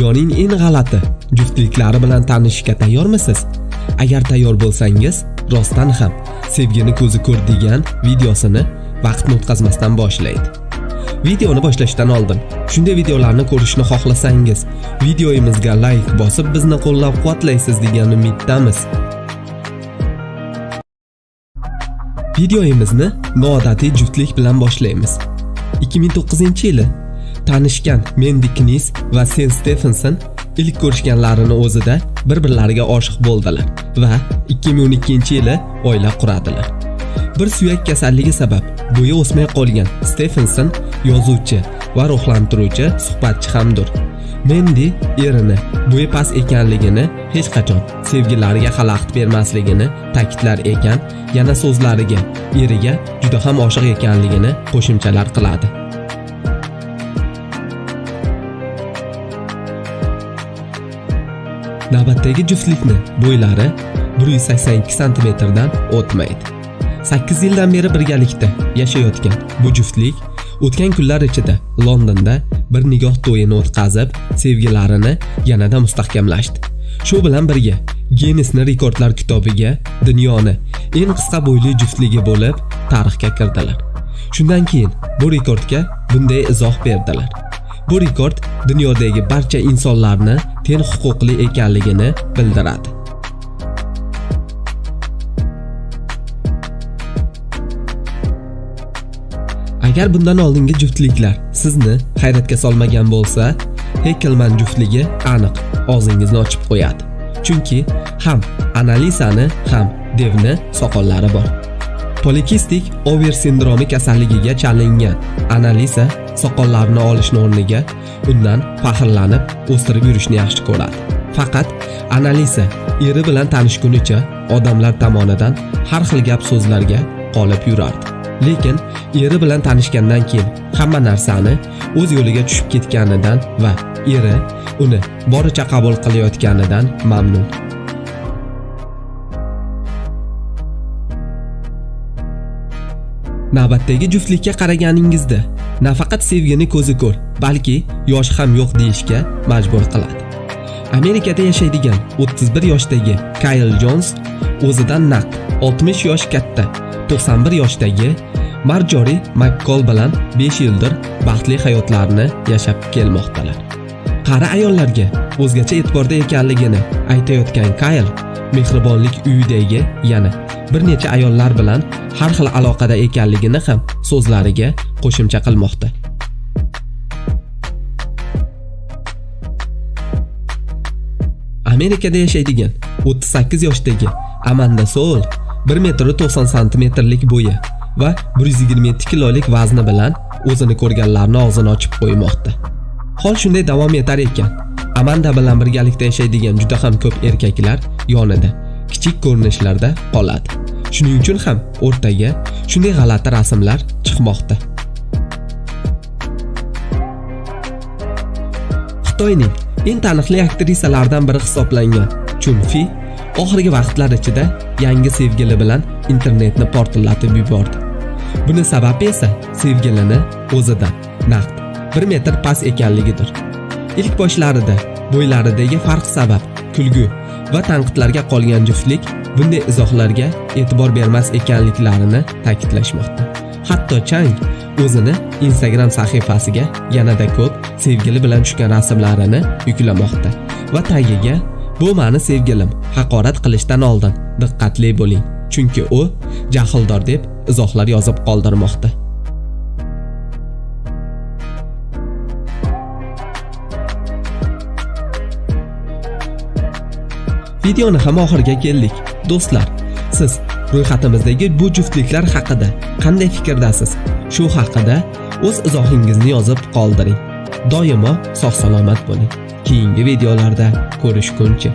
Dunyoning eng g'alati juftliklari bilan tanishishga tayyormisiz? Agar tayyor bo'lsangiz, rostdan ham sevgini ko'zi ko'r degan videosini vaqtni o'tkazmasdan boshlaydi. Videoni boshlashdan oldin shunday videolarni ko'rishni xohlasangiz, videoyimizga like bosib bizni qo'llab-quvvatlaysiz degan umiddamiz. Videoyimizni noodatiy juftlik bilan boshlaymiz. 2009-yili tanishgan Mendi Knis va Sen Stefenson ilk ko'rishganlarini o'zida bir-birlariga oshiq bo'ldilar va 2012-yili oila quradilar. Bir suyak kasalligi sabab bo'yi o'smay qolgan Stefenson yozuvchi va ruhlantiruvchi suhbatchi hamdir. Mendi erini bo'yi past ekanligini hech qachon sevgilariga xalaqit bermasligini ta'kidlar ekan, yana so'zlariga eriga juda ham oshiq ekanligini qo'shimchalar qiladi. Navbatdagi juftlikni bo'ylari 182 santimetrdan o'tmaydi. 8 yildan beri birgalikda yashayotgan bu juftlik o'tgan kunlar ichida Londonda bir nikoh to'yini o'tkazib, sevgilarini yanada mustahkamlashdi. Shu bilan birga Ginnesni rekordlar kitobiga dunyoni eng qisqa bo'yli juftligi bo'lib tarixga kirdilar. Shundan keyin bu rekordga bunday izoh berdilar. Bu rekord dunyodagi barcha insonlarni teng huquqli ekanligini bildiradi. Agar bundan oldingi juftliklar sizni hayratga solmagan bo'lsa, Hekelman juftligi aniq og'zingizni ochib qo'yadi. Chunki ham Analisani, ham Devni soqollari bor. Polikistik over sindromi kasalligiga chalingan Analisa soqollarini olishni o'rniga undan faxrlanib o'stirib yurishni yaxshi ko'radi. Faqat Analisa eri bilan tanishgunicha odamlar tomonidan har xil gap so'zlarga qolib yurardi. Lekin eri bilan tanishgandan keyin hamma narsani o'z yo'liga tushib ketganidan va eri uni boricha qabul qilayotganidan mamnun. Navbatdagi juftlikka qaraganingizda nafaqat sevgini ko'zi ko'r, balki yosh ham yo'q deyishga majbur qiladi. Amerikada yashaydigan 31 yoshdagi Kyle Jones o'zidan naq 60 yosh katta 91 yoshdagi Marjorie McCall bilan 5 yildir baxtli hayotlarini yashab kelmoqdalar. Qari ayollarga o'zgacha e'tiborda ekanligini aytayotgan Kyle mehribonlik uyidagi yana bir necha ayollar bilan har xil aloqada ekanligini ham so'zlariga qo'shimcha qilmoqda. Amerikada yashaydigan 38 yoshdagi Amanda Soul 1 metr 90 santimetrlik bo'yi va 127 kilolik vazni bilan o'zini ko'rganlarni og'zini ochib qo'ymoqda. Hol shunday davom etar ekan, Amanda bilan birgalikda yashaydigan juda ham ko'p erkaklar yonida kichik ko'rinishlarda qoladi. Shuning uchun ham o'rtaga shunday g'alati rasmlar chiqmoqda. Xitoyning eng taniqli aktrisalaridan biri hisoblangan Chun Fi oxirgi vaqtlar ichida yangi sevgili bilan internetni portlatib yubordi. Buni sababi esa sevgilini o'zidan naqd 1 metr past ekanligidir. Ilk boshlarida bo'ylaridagi farq sabab kulgu va tanqidlarga qolgan juftlik bunday izohlarga e'tibor bermas ekanliklarini ta'kidlashmoqda. Hatto Chang o'zini Instagram sahifasiga yanada ko'p sevgili bilan tushgan rasmlarini yuklamoqda va tagiga "Bu mani sevgilim, haqorat qilishdan oldin diqqatli bo'ling, chunki u jahldor" deb izohlar yozib qoldirmoqda. Videoni ham oxiriga keldik. Do'stlar, siz ro'yxatimizdagi bu juftliklar haqida qanday fikrdasiz? Shu haqida o'z izohingizni yozib qoldiring. Doimo sog' salomat bo'ling. Keyingi videolarda ko'rishguncha.